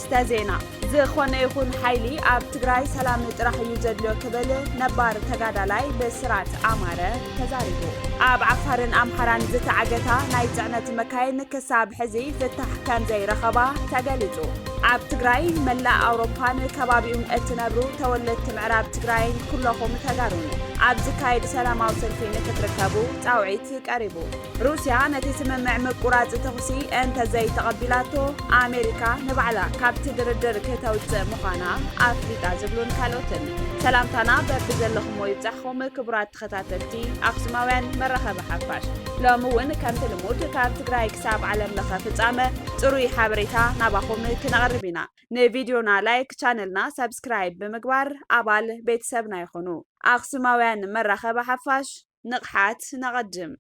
ኣርእስተ ዜና። ዝኾነ ይኹን ሓይሊ ኣብ ትግራይ ሰላም ጥራሕ እዩ ዘድልዮ ክብል ነባር ተጋዳላይ ብስራት ኣማረ ተዛሪቡ። ኣብ ዓፋርን ኣምሓራን ዝተዓገታ ናይ ጽዕነት መካይን ክሳብ ሕዚ ፍታሕ ከም ዘይረኸባ ተገሊጹ። ኣብ ትግራይ፣ መላእ ኣውሮፓን ከባቢኡን እትነብሩ ተወለድቲ ምዕራብ ትግራይን ኩለኹም ተጋሩን ኣብ ዝካየድ ሰላማዊ ሰልፊ ንክትርከቡ ጻውዒት ቀሪቡ። ሩስያ ነቲ ስምምዕ ምቁራጽ ተኹሲ እንተዘይተቐቢላቶ፣ ኣሜሪካ ንባዕላ ካብቲ ድርድር ክተውጽእ ምዃና ኣፍሊጣ ዝብሉን ካልኦትን። ሰላምታና በብዘለኹሞ ይብጻሕኹም ክቡራት ተኸታተልቲ ኣኽሱማውያን መራኸቢ ሓፋሽ። ሎሚ እውን ከምቲ ልሙድ ካብ ትግራይ ክሳብ ዓለም ለኸ ፍጻመ ጽሩይ ሓበሬታ ናባኹም ክነቕርብ ኢና። ንቪድዮና ላይክ፣ ቻነልና ሰብስክራይብ ብምግባር ኣባል ቤተሰብና ይኹኑ። ኣኽሱማውያን መራኸቢ ሓፋሽ፣ ንቕሓት ነቐድም።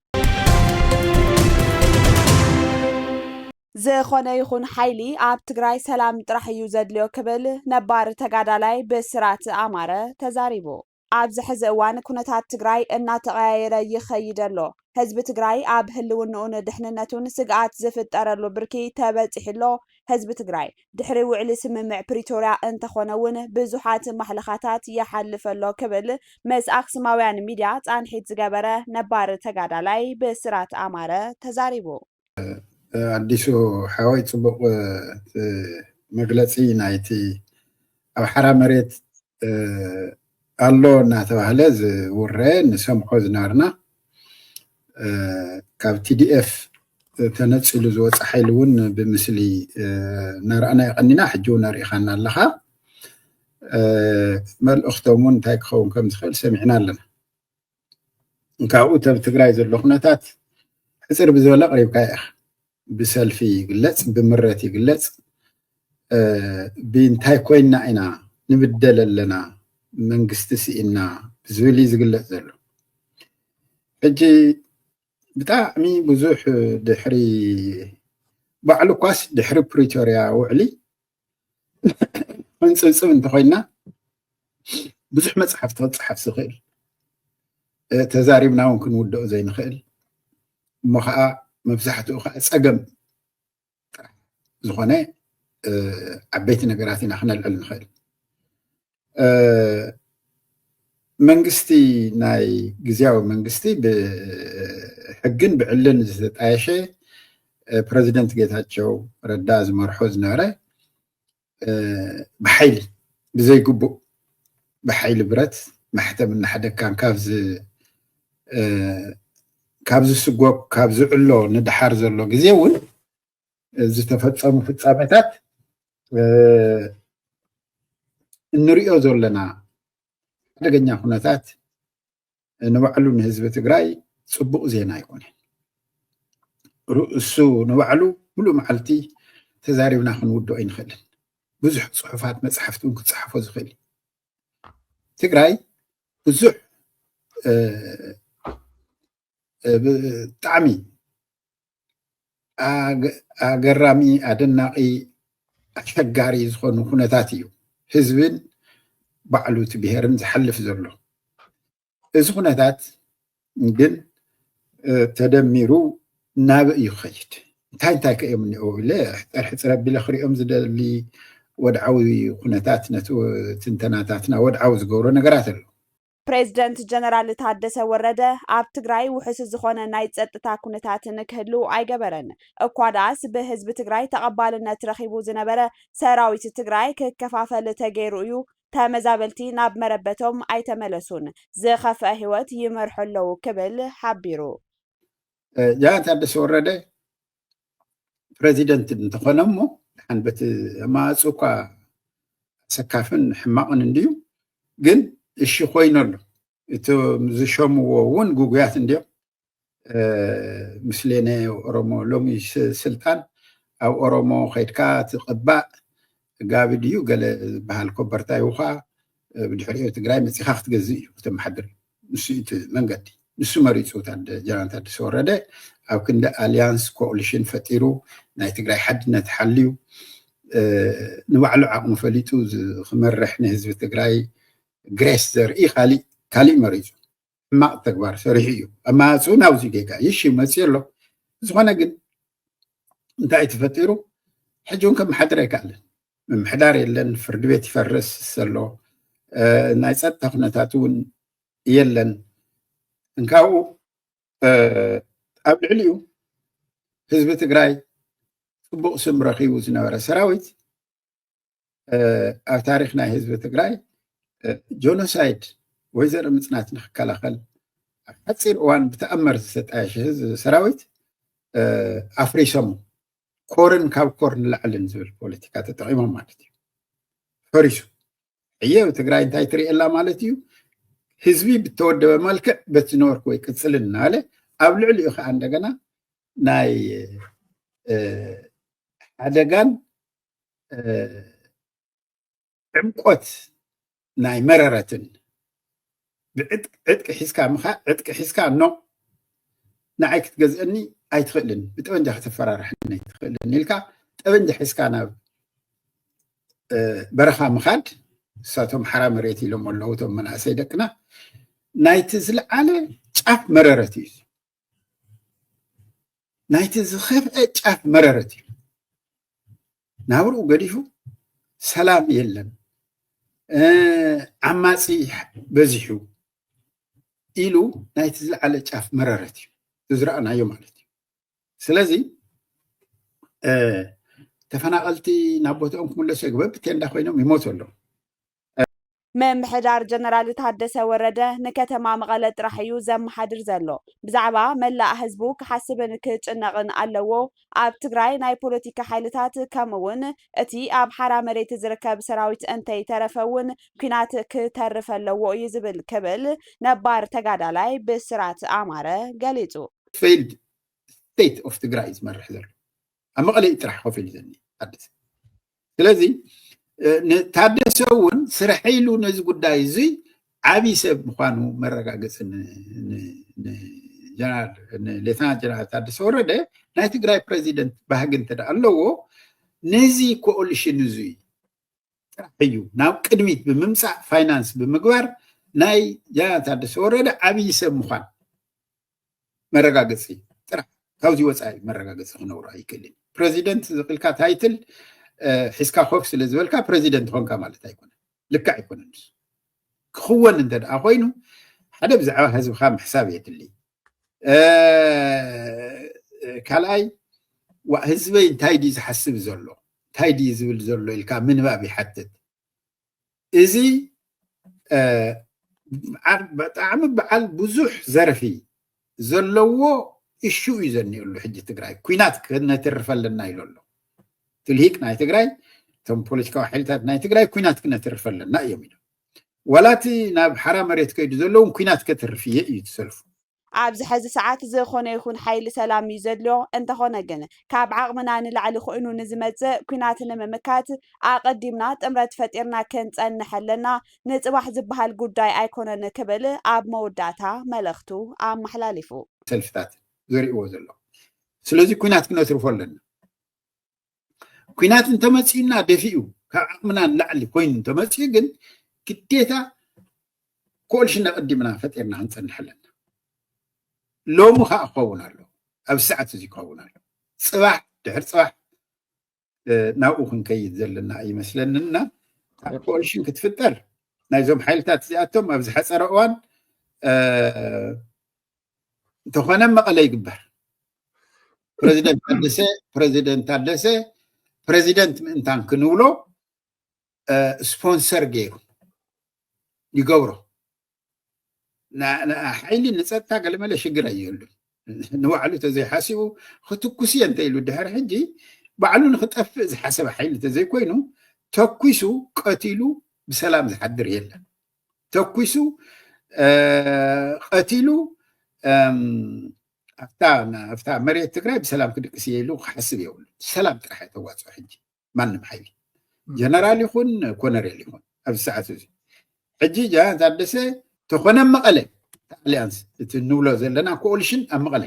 ዝኾነ ይኹን ሓይሊ ኣብ ትግራይ ሰላም ጥራሕ እዩ ዘድልዮ ክብል ነባር ተጋዳላይ ብስራት ኣማረ ተዛሪቡ። ኣብዚ ሕዚ እዋን ኩነታት ትግራይ እናተቐያየረ ይኸይድ ኣሎ። ህዝቢ ትግራይ ኣብ ህልውንኡን ድሕንነቱን ስግኣት ዝፍጠረሉ ብርኪ ተበፂሑ ኣሎ። ህዝቢ ትግራይ ድሕሪ ውዕሊ ስምምዕ ፕሪቶርያ እንተኾነ እውን ብዙሓት ማሕለኻታት ይሓልፍ ኣሎ ክብል ምስ ኣክሱማውያን ሚድያ ፃንሒት ዝገበረ ነባር ተጋዳላይ ብስራት ኣማረ ተዛሪቡ። ኣዲሱ ሓወይ፣ ፅቡቕ፣ እ፣ መግለፂ ናይቲ ኣብ ሓራ መሬት፣ እ፣ ኣሎ እናተባህለ ዝውረ ንሰምዖ ዝነበርና፣ እ፣ ካብ ቲ ዲ ኤፍ ተነፂሉ ዝወፀ ሓይሊ እውን ብምስሊ፣ እ፣ እናረኣና ይቐኒና። ሕጂ እውን ኣሪኢኻና ኣለኻ። እ፣ መልእኽቶም እውን እንታይ ክኸውን ከም ዝኽእል ሰሚዕና ኣለና። እንካብኡ ተብ ትግራይ ዘሎ ኩነታት ሕፅር ብዝበለ ኣቕሪብካ ኢኻ። ብሰልፊ ይግለፅ፣ ብምረት ይግለፅ። እ፣ ብእንታይ ኮይንና ኢና ንብደል ኣለና፣ መንግስቲ ስኢንና ብዝብል እዩ ዝግለፅ ዘሎ። ሕጂ ብጣዕሚ ብዙሕ ድሕሪ፣ ባዕሉ እኳስ ድሕሪ ፕሪቶርያ ውዕሊ ክንፅብፅብ እንተኮይንና ብዙሕ መፅሓፍቲ ክፀሓፍ ዝኽእል፣ እ፣ ተዛሪብና እውን ክንውድኦ ዘይንኽእል፣ እሞ ከዓ መብዛሕትኡ ከዓ ፀገም ጥራሕ ዝኾነ፣ እ፣ ዓበይቲ ነገራት ኢና ክነልዕል ንኽእል። እ፣ መንግስቲ፣ ናይ ግዝያዊ መንግስቲ ብሕግን ብዕልን ዝተጣየሸ፣ እ፣ ፕረዚደንት ጌታቸው ረዳ ዝመርሖ ዝነበረ፣ እ፣ ብሓይሊ፣ ብዘይግቡእ፣ ብሓይሊ ብረት ማሕተም እናሓደግካን ካብ ዝ-፣ እ፣ ካብ ዝስጎግ፣ ካብ ዝዕሎ ንደሓር ዘሎ ግዜ እውን ዝተፈፀሙ ፍፃሜታት፣ እ፣ እንሪኦ ዘለና ሓደገኛ ኩነታት ንባዕሉ ንህዝቢ ትግራይ ፅቡቕ ዜና ኣይኮነን። ሩ-፣ እሱ ንባዕሉ ሙሉእ መዓልቲ ተዛሪብና ክንውድኦ ኣይንኽእልን። ብዙሕ ፅሑፋት መፅሓፍቲ እውን ክፀሓፎ ዝኽእል እዩ። ትግራይ ብዙሕ፣ እ፣ እ፣ ብጣዕሚ ኣገ-፣ ኣገራሚ፣ ኣደናቂ፣ ኣሸጋሪ ዝኾኑ ኩነታት እዩ ህዝብን ባዕሉ እቲ ብሄርን ዝሓልፍ ዘሎ። እዚ ኩነታት ግን፣ እ፣ ተደሚሩ ናበይ እዩ ክኸይድ? እንታይ እንታይ ከ እዮም እኒኦ ኢለ ሕፅር ሕፅር ኣቢለ ክሪኦም ዝደሊ ወድዓዊ ኩነታት፣ ነቲ ትንተናታትና ወድዓዊ ዝገብሮ ነገራት ኣሎ። ፕሬዝደንት ጀነራል ታደሰ ወረደ ኣብ ትግራይ ውሑስ ዝኾነ ናይ ጸጥታ ኩነታት ንክህሉ ኣይገበረን። እኳ ደኣስ ብህዝቢ ትግራይ ተቐባልነት ረኺቡ ዝነበረ ሰራዊት ትግራይ ክከፋፈል ተገይሩ እዩ፣ ተመዛበልቲ ናብ መረበቶም ኣይተመለሱን፣ ዝኸፍአ ህይወት ይመርሑ ኣለዉ ክብል ሓቢሩ። ጀነራል ታደሰ ወረደ ፕረዚደንት እንተኾነ እሞ፣ ደሓን በቲ ኣማራፂ እኳ ኣሰካፍን ሕማቕን እንድዩ፣ ግን እሺ ኮይኑ ኣሎ። እቶም ዝሸምዎ እውን ጉጉያት እንድዮም። እ፣ ምስሌነ ኦሮሞ ሎሚ ስ-፣ ስልጣን ኣብ ኦሮሞ ከይድካ ትቕባእ ጋቢ ድዩ ገለ ዝበሃል ኮበርታ እዩ ኳ፣ እ፣ ብድሕሪኡ ትግራይ መፂኻ ክትገዝእ እዩ፣ ክተመሓድር እዩ። ንሱ እዩ እቲ መንገዲ። ንሱ መሪፁ ታደ-፣ ጀነራል ታደሰ ወረደ ኣብ ክንዲ ኣልያንስ ኮኦሊሽን ፈጢሩ ናይ ትግራይ ሓድነት ሓልዩ፣ እ፣ ንባዕሉ ዓቕሙ ፈሊጡ ዝ-፣ ክመርሕ ንህዝቢ ትግራይ ግሬስ ዘርኢ ካሊእ፣ ካሊእ መሪፁ። ሕማቕ ተግባር ሰሪሑ እዩ። ኣማራፅኡ ናብዚ ጌጋ እዩ። እሺ መፅኡ ኣሎ። ዝኾነ ግን እንታይ ተፈጢሩ? ሕጂ እውን ከመሓድር ኣይከኣለን። ምምሕዳር የለን፣ ፍርዲ ቤት ይፈርስ ዘሎ፣ ናይ ፀጥታ ኩነታት እውን የለን። እንካብኡ ኣብ ልዕሊኡ ህዝቢ ትግራይ ፅቡቕ ስም ረኺቡ ዝነበረ ሰራዊት ኣብ ታሪኽ ናይ ህዝቢ ትግራይ ጆኖሳይድ ወይ ዘርኢ ምፅናት ንክከላኸል ኣብ ሓፂር እዋን ብተኣመር ዝተጣየሸ ህዝቢ ሰራዊት ኣፍሪሶም ኮርን ካብ ኮር ንላዕልን ዝብል ፖለቲካ ተጠቂሞም ማለት እዩ። ፈሪሱ። እየ ትግራይ እንታይ ትርእየላ ማለት እዩ። ህዝቢ ብተወደበ መልክዕ በቲ ዝነበርኩ ወይ ቅፅልን እናበለ ኣብ ልዕሊኡ ከዓ እንደገና ናይ ሓደጋን ዕምቆት ናይ መረረትን ብዕጥቂ ሒዝካ ምኻ ዕጥቂ ሒዝካ ኖ ንዓይ ክትገዝአኒ ኣይትኽእልን፣ ብጠበንጃ ከተፈራርሐኒ ኣይትኽእልን ኢልካ ጠበንጃ ሒዝካ ናብ በረኻ ምኻድ እሳቶም ሓራ መሬት ኢሎም ኣለዉ እቶም መናእሰይ ደቅና ናይቲ ዝለዓለ ጫፍ መረረት እዩ። ናይቲ ዝኸፍአ ጫፍ መረረት እዩ። ናብርኡ ገዲፉ ሰላም የለን፣ ዓማፂ በዚሑ ኢሉ ናይቲ ዝለዓለ ጫፍ መረረት እዩ ዝረኣናዮ ማለት እዩ። ስለዚ ተፈናቐልቲ ናብ ቦታኦም ክምለሱ የግበብ ቴንዳ ኮይኖም ይሞቱ ኣለዉ። ምምሕዳር ጀነራል ታደሰ ወረደ ንከተማ መቐለ ጥራሕ እዩ ዘመሓድር ዘሎ። ብዛዕባ መላእ ህዝቡ ክሓስብን ክጭነቕን ኣለዎ። ኣብ ትግራይ ናይ ፖለቲካ ሓይልታት ከምኡ እውን እቲ ኣብ ሓራ መሬት ዝርከብ ሰራዊት እንተይተረፈ እውን ኲናት ክተርፍ ኣለዎ እዩ ዝብል ክብል ነባር ተጋዳላይ ብስራት ኣማረ ገሊፁ። ፌይልድ ስቴት ኦፍ ትግራይ እዩ ዝመርሕ ዘሎ። ኣብ መቐለ እዩ ጥራሕ ኮፍ ኢሉ ዘኒ ኣዲስ። ስለዚ ታደሰ እውን ስርሐ ኢሉ ነዚ ጉዳይ እዚ ዓብዪ ሰብ ምዃኑ መረጋገፂ ሌተናል ጀነራል ታደሰ ወረደ ናይ ትግራይ ፕሬዚደንት ባህጊ እንተ ኣለዎ ነዚ ኮኦሊሽን እዚ ጥራሕ እዩ ናብ ቅድሚት ብምምፃእ ፋይናንስ ብምግባር ናይ ጀነራል ታደሰ ወረደ ዓብዪ ሰብ ምዃን መረጋገፂ ጥራሕ ካብዚ ወፃኢ መረጋገፂ ክነብሮ ኣይክእልን። ፕሬዚደንት ዝኽልካ ታይትል ሒዝካ ኮፍ ስለ ዝበልካ ፕሬዚደንት ኾንካ ማለት ኣይኮነን። ልክዕ ኣይኮነን። ክኽወን እንተ ደኣ ኮይኑ ሓደ ብዛዕባ ህዝብኻ ምሕሳብ የድሊ። ካልኣይ ህዝበይ እንታይ ድዩ ዝሓስብ ዘሎ እንታይ ድዩ ዝብል ዘሎ ኢልካ ምንባብ ይሓትት። እዚ ብጣዕሚ በዓል ብዙሕ ዘርፊ ዘለዎ እሹ እዩ ዘኒኡሉ። ሕጂ ትግራይ ኩናት ክነትርፍ ኣለና ኢሉ ኣሎ። እቲ ልሂቅ ናይ ትግራይ እቶም ፖለቲካዊ ሓይልታት ናይ ትግራይ ኩናት ክነትርፍ ኣለና እዮም ኢሎም። ዋላ እቲ ናብ ሓራ መሬት ከይዱ ዘለውን ኩናት ከትርፍ እየ እዩ ትሰልፉ። ኣብዚ ሕዚ ሰዓት ዝኾነ ይኹን ሓይሊ ሰላም እዩ ዘድልዮ። እንተኾነ ግን ካብ ዓቕምና ንላዕሊ ኮይኑ ንዝመፅእ ኩናት ንምምካት ኣቐዲምና ጥምረት ፈጢርና ክንፀንሕ ኣለና። ንፅባሕ ዝበሃል ጉዳይ ኣይኮነን ክብል ኣብ መወዳእታ መልእኽቱ ኣመሓላሊፉ። ሰልፍታት ዘርእዎ ዘሎ ስለዚ ኩናት ክነትርፎ ኣለና። ኩናት እንተመፂኡና ደፊኡ ካብ ዓቕምና ንላዕሊ ኮይኑ እንተመፂኡ ግን ግዴታ ኮኦሊሽን ኣቐዲምና ፈጢርና ክንፀንሕ ኣለና። ሎሚ ከዓ ክኸውን ኣሎ፣ ኣብዚ ሰዓት እዚ ክኸውን ኣሎ። ፅባሕ ድሕር ፅባሕ ናብኡ ክንከይድ ዘለና ይመስለኒ እና ኮኦሊሽን ክትፍጠር ናይዞም ሓይልታት እዚኣቶም ኣብ ዝሓፀረ እዋን እንተኾነ መቐለ ይግበር። ፕሬዚደንት ታደሰ ፕሬዚደንት ታደሰ ፕሬዚደንት ምእንታን ክንብሎ ስፖንሰር ገይሩ ይገብሮ። ሓይሊ ንፀጥታ ገለመለ ሽግር ኣየሉን። ንባዕሉ ተዘይሓሲቡ ክትኩስ እየ እንተኢሉ ድሕሪ ሕጂ ባዕሉ ንክጠፍእ ዝሓሰበ ሓይሊ ተዘይኮይኑ ተኩሱ ቀቲሉ ብሰላም ዝሓድር የለን። ተኩሱ ቀቲሉ ኣብታ መሬት ትግራይ ብሰላም ክድቅስ እየ ኢሉ ክሓስብ የብሉ። ሰላም ጥራሕ ተዋፅኦ ሕጂ ማንም ሓይሊ ጀነራል ይኹን ኮነሬል ይኹን ኣብዚ ሰዓት እዚ ሕጂ ጀነራል ታደሰ ተኾነ መቐለ ኣሊያንስ እቲ እንብሎ ዘለና ኮኦሊሽን ኣብ መቐለ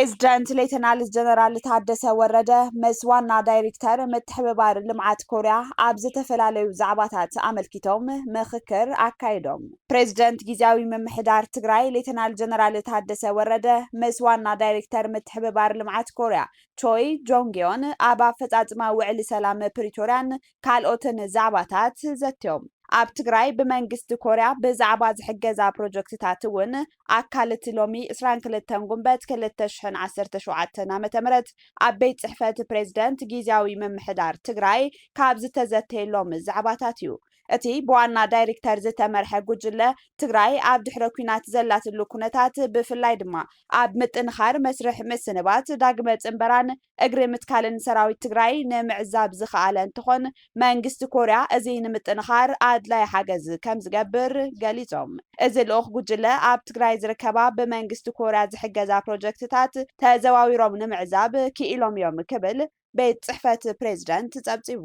ፕሬዚደንት ሌተናል ጀነራል ታደሰ ወረደ ምስ ዋና ዳይሬክተር ምትሕብባር ልምዓት ኮርያ ኣብ ዝተፈላለዩ ዛዕባታት ኣመልኪቶም ምኽክር ኣካይዶም። ፕሬዚደንት ጊዜያዊ ምምሕዳር ትግራይ ሌተናል ጀነራል ታደሰ ወረደ ምስ ዋና ዳይሬክተር ምትሕብባር ልምዓት ኮርያ ቾይ ጆንግዮን ኣብ ኣፈፃፅማ ውዕሊ ሰላም ፕሪቶርያን ካልኦትን ዛዕባታት ዘትዮም። ኣብ ትግራይ ብመንግስቲ ኮርያ ብዛዕባ ዝሕገዛ ፕሮጀክትታት እውን ኣካልቲ ሎሚ ዕስራን ክልተን ጉንበት ክልተ ሽሕን ዓሰርተ ሸውዓተን ዓመተ ምህረት ኣብ ቤት ጽሕፈት ፕሬዝደንት ጊዜያዊ ምምሕዳር ትግራይ ካብ ዝተዘተየሎም ዛዕባታት እዩ። እቲ ብዋና ዳይሬክተር ዝተመርሐ ጉጅለ ትግራይ ኣብ ድሕረ ኲናት ዘላትሉ ኩነታት ብፍላይ ድማ ኣብ ምጥንኻር መስርሕ ምስንባት ዳግመ ጽንበራን እግሪ ምትካልን ሰራዊት ትግራይ ንምዕዛብ ዝኸኣለ እንትኾን መንግስቲ ኮርያ እዚ ንምጥንኻር ኣድላይ ሓገዝ ከም ዝገብር ገሊጾም። እዚ ልኡኽ ጉጅለ ኣብ ትግራይ ዝርከባ ብመንግስቲ ኮርያ ዝሕገዛ ፕሮጀክትታት ተዘዋዊሮም ንምዕዛብ ክኢሎም እዮም ክብል ቤት ጽሕፈት ፕሬዝደንት ጸብጺቡ።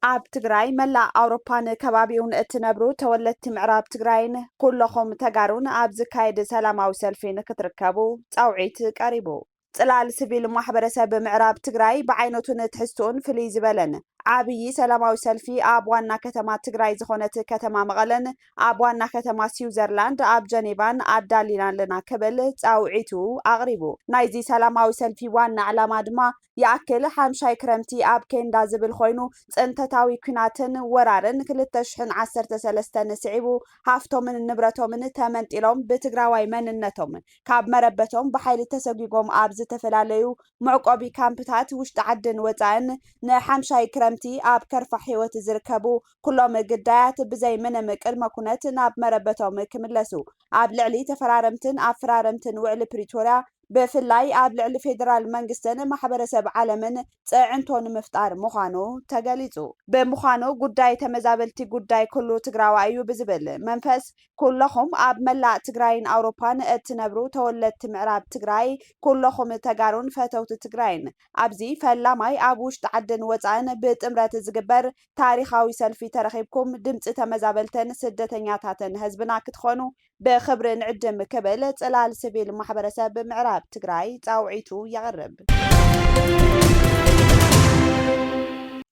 ኣብ ትግራይ መላእ ኣውሮፓን ከባቢኡን እትነብሩ ተወለድቲ ምዕራብ ትግራይን ኩለኹም ተጋሩን ኣብ ዝካየድ ሰላማዊ ሰልፊ ንክትርከቡ ጻውዒት ቀሪቡ። ጽላል ሲቪል ማሕበረሰብ ምዕራብ ትግራይ ብዓይነቱን ትሕዝትኡን ፍልይ ዝበለን ዓብዪ ሰላማዊ ሰልፊ ኣብ ዋና ከተማ ትግራይ ዝኾነት ከተማ መቐለን ኣብ ዋና ከተማ ስዊዘርላንድ ኣብ ጀኔቫን ኣዳሊና ኣለና ክብል ጻውዒቱ ኣቕሪቡ። ናይዚ ሰላማዊ ሰልፊ ዋና ዕላማ ድማ ይኣክል ሓምሻይ ክረምቲ ኣብ ኬንዳ ዝብል ኮይኑ፣ ጽንተታዊ ኲናትን ወራርን ክልተ ሽሕን ዓሰርተ ሰለስተን ስዒቡ ሃፍቶምን ንብረቶምን ተመንጢሎም ብትግራዋይ መንነቶም ካብ መረበቶም ብሓይሊ ተሰጒጎም ኣብ ዝተፈላለዩ መዕቆቢ ካምፕታት ውሽጢ ዓድን ወጻእን ንሓምሻይ ክረምቲ ኣብ ከርፋሕ ህይወት ዝርከቡ ኩሎም ግዳያት ብዘይ ምንም ቅድመ ኩነት ናብ መረበቶም ክምለሱ ኣብ ልዕሊ ተፈራረምትን ኣፈራረምትን ውዕሊ ፕሪቶርያ ብፍላይ ኣብ ልዕሊ ፌደራል መንግስትን ማሕበረሰብ ዓለምን ጽዕንቶ ንምፍጣር ምዃኑ ተገሊጹ። ብምዃኑ ጉዳይ ተመዛበልቲ ጉዳይ ኩሉ ትግራዋይ እዩ ብዝብል መንፈስ ኩለኹም ኣብ መላእ ትግራይን ኣውሮፓን እትነብሩ ተወለድቲ ምዕራብ ትግራይ ኩለኹም ተጋሩን ፈተውቲ ትግራይን ኣብዚ ፈላማይ ኣብ ውሽጢ ዓድን ወፃእን ብጥምረት ዝግበር ታሪኻዊ ሰልፊ ተረኺብኩም ድምፂ ተመዛበልትን ስደተኛታትን ህዝብና ክትኾኑ ብኽብሪ ንዕድም ክብል ጽላል ሲቪል ማሕበረሰብ ምዕራብ ትግራይ ጻውዒቱ የቕርብ።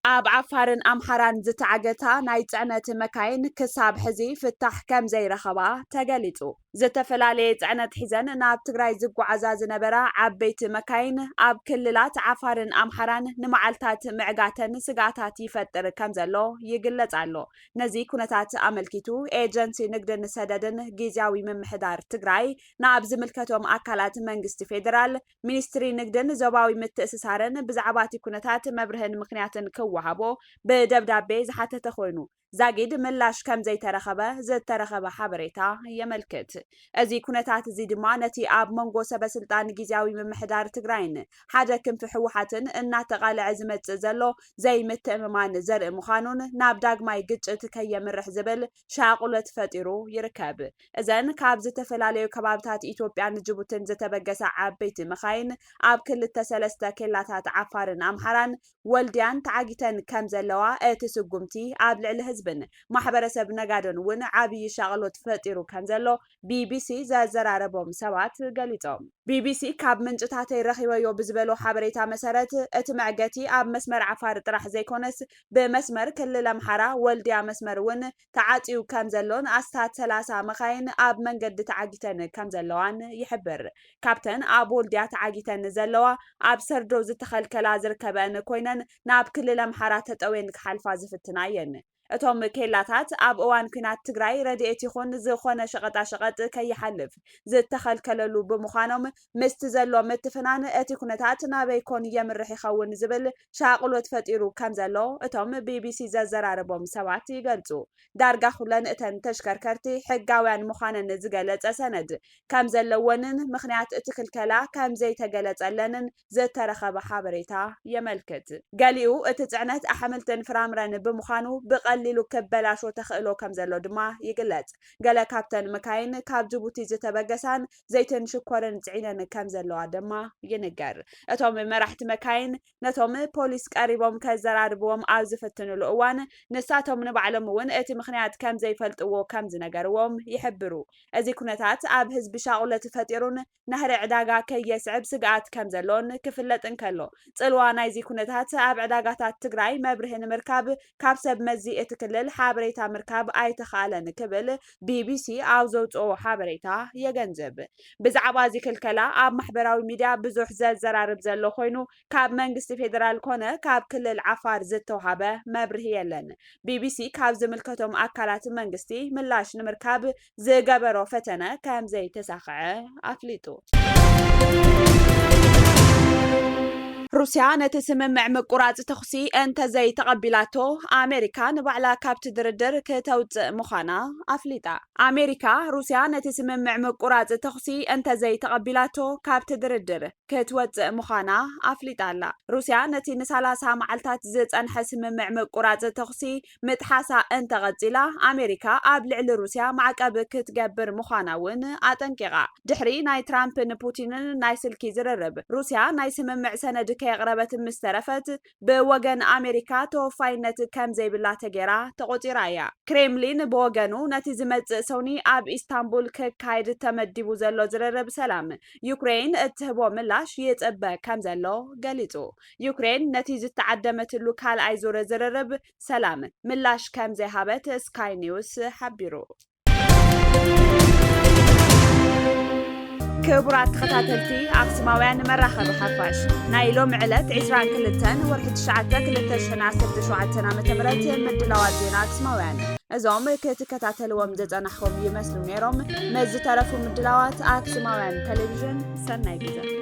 ኣብ ዓፋርን ኣምሓራን ዝተዓገታ ናይ ጽዕነት መካይን ክሳብ ሕዚ ፍታሕ ከም ዘይረኸባ ተገሊጹ። ዝተፈላለየ ጽዕነት ሒዘን ናብ ትግራይ ዝጓዓዛ ዝነበራ ዓበይቲ መካይን ኣብ ክልላት ዓፋርን ኣምሓራን ንመዓልታት ምዕጋተን ስግኣታት ይፈጥር ከም ዘሎ ይግለጽ ኣሎ። ነዚ ኩነታት ኣመልኪቱ ኤጀንሲ ንግድን ሰደድን ግዝያዊ ምምሕዳር ትግራይ ናብ ዝምልከቶም ኣካላት መንግስቲ ፌደራል፣ ሚኒስትሪ ንግድን ዞባዊ ምትእስሳርን ብዛዕባ እቲ ኩነታት መብርህን ምኽንያትን ክወሃቦ ብደብዳቤ ዝሓተተ ኮይኑ፣ ዛጊድ ምላሽ ከም ዘይተረኸበ ዝተረኸበ ሓበሬታ የመልክት። እዚ ኩነታት እዚ ድማ ነቲ ኣብ መንጎ ሰበ ስልጣን ግዝያዊ ምምሕዳር ትግራይን ሓደ ክንፊ ህወሓትን እናተቓልዐ ዝመጽእ ዘሎ ዘይምትእምማን ዘርኢ ምዃኑን ናብ ዳግማይ ግጭት ከየምርሕ ዝብል ሻቕሎት ፈጢሩ ይርከብ። እዘን ካብ ዝተፈላለዩ ከባብታት ኢትዮጵያን ጅቡትን ዝተበገሳ ዓበይቲ መኻይን ኣብ ክልተ ሰለስተ ኬላታት ዓፋርን ኣምሓራን ወልድያን ተዓጊተን ከም ዘለዋ እቲ ስጉምቲ ኣብ ልዕሊ ህዝብን ማሕበረሰብ ነጋዶን እውን ዓብዪ ሻቕሎት ፈጢሩ ከም ዘሎ ቢቢሲ ዘዘራረቦም ሰባት ገሊጾም። ቢቢሲ ካብ ምንጭታተይ ረኺበዮ ብዝበሎ ሓበሬታ መሰረት፣ እቲ መዕገቲ ኣብ መስመር ዓፋር ጥራሕ ዘይኮነስ ብመስመር ክልል ኣምሓራ ወልድያ መስመር እውን ተዓጽዩ ከም ዘሎን ኣስታት ሰላሳ መኻይን ኣብ መንገዲ ተዓጊተን ከም ዘለዋን ይሕብር። ካብተን ኣብ ወልድያ ተዓጊተን ዘለዋ ኣብ ሰርዶ ዝተኸልከላ ዝርከበአን ኮይነን ናብ ክልል ኣምሓራ ተጠውየን ክሓልፋ ዝፍትና እየን። እቶም ኬላታት ኣብ እዋን ኲናት ትግራይ ረድኤት ይኹን ዝኾነ ሸቐጣሸቐጥ ከይሓልፍ ዝተኸልከለሉ ብምዃኖም ምስቲ ዘሎ ምትፍናን እቲ ኩነታት ናበይ ኮን የምርሕ ይኸውን ዝብል ሻቕሎት ፈጢሩ ከም ዘሎ እቶም ቢቢሲ ዘዘራረቦም ሰባት ይገልጹ። ዳርጋ ኩለን እተን ተሽከርከርቲ ሕጋውያን ምዃነን ዝገለጸ ሰነድ ከም ዘለወንን ምኽንያት እቲ ክልከላ ከም ዘይተገለጸለንን ዝተረኸበ ሓበሬታ የመልክት። ገሊኡ እቲ ጽዕነት ኣሕምልትን ፍራምረን ብምዃኑ ብቐሊሉ ቀሊሉ ክበላሾ ተኽእሎ ከም ዘሎ ድማ ይግለጽ። ገለ ካብተን መካይን ካብ ጅቡቲ ዝተበገሳን ዘይትን ሽኮርን ጽዒነን ከም ዘለዋ ድማ ይንገር። እቶም መራሕቲ መካይን ነቶም ፖሊስ ቀሪቦም ከዘራርብዎም ኣብ ዝፍትንሉ እዋን፣ ንሳቶም ንባዕሎም እውን እቲ ምኽንያት ከም ዘይፈልጥዎ ከም ዝነገርዎም ይሕብሩ። እዚ ኩነታት ኣብ ህዝቢ ሻቑለት ፈጢሩን ናህሪ ዕዳጋ ከየስዕብ ስግኣት ከም ዘሎን ክፍለጥ እንከሎ፣ ጽልዋ ናይዚ ኩነታት ኣብ ዕዳጋታት ትግራይ መብርሂ ንምርካብ ካብ ሰብ መዚ እቲ ክልል ሓበሬታ ምርካብ ኣይተኻእለን ክብል ቢቢሲ ኣብ ዘውፅኦ ሓበሬታ የገንዝብ። ብዛዕባ እዚ ክልከላ ኣብ ማሕበራዊ ሚድያ ብዙሕ ዘዘራርብ ዘሎ ኮይኑ፣ ካብ መንግስቲ ፌዴራል ኮነ ካብ ክልል ዓፋር ዝተውሃበ መብርሂ የለን። ቢቢሲ ካብ ዝምልከቶም ኣካላት መንግስቲ ምላሽ ንምርካብ ዝገበሮ ፈተነ ከም ዘይተሳኽዐ ኣፍሊጡ። ሩስያ ነቲ ስምምዕ ምቁራጽ ተኹሲ እንተዘይተቐቢላቶ፣ ኣሜሪካ ንባዕላ ካብቲ ድርድር ክተውጽእ ምዃና ኣፍሊጣ። ኣሜሪካ፣ ሩስያ ነቲ ስምምዕ ምቁራጽ ተኹሲ እንተዘይተቐቢላቶ፣ ካብቲ ድርድር ክትወጽእ ምዃና ኣፍሊጣ ኣላ። ሩስያ ነቲ ንሰላሳ መዓልታት ዝጸንሐ ስምምዕ ምቁራጽ ተኹሲ ምጥሓሳ እንተቐጺላ፣ ኣሜሪካ ኣብ ልዕሊ ሩስያ ማዕቀብ ክትገብር ምዃና እውን ኣጠንቂቓ። ድሕሪ ናይ ትራምፕን ፑቲንን ናይ ስልኪ ዝርርብ፣ ሩስያ ናይ ስምምዕ ሰነድ ከየቕረበት ምስ ተረፈት፣ ብወገን ኣሜሪካ ተወፋይነት ከም ዘይብላ ተገይራ ተቖጺራ እያ። ክሬምሊን ብወገኑ፣ ነቲ ዝመጽእ ሰኑይ ኣብ ኢስታንቡል ክካየድ ተመዲቡ ዘሎ ዝርርብ ሰላም፣ ዩክሬን እትህቦ ምላሽ ይጽበ ከም ዘሎ ገሊጹ። ዩክሬን ነቲ ዝተዓደመትሉ ካልኣይ ዙር ዝርርብ ሰላም ምላሽ ከም ዘይሃበት ስካይ ኒውስ ሓቢሩ። ክቡራት ተኸታተልቲ ኣክሱማውያን መራኸቢ ሓፋሽ፣ ናይ ሎሚ ዕለት ዕስራን ክልተን ወርሒ ትሽዓተ ክልተ ሽሕን ዓሰርተ ሸውዓተን ዓመተ ምህረት ምድላዋት ዜና ኣክሱማውያን እዞም ክትከታተልዎም ዝጸናሕኩም ይመስሉ ነይሮም። ምስ ዝተረፉ ምድላዋት ኣክሱማውያን ቴሌቪዥን ሰናይ ግዜ።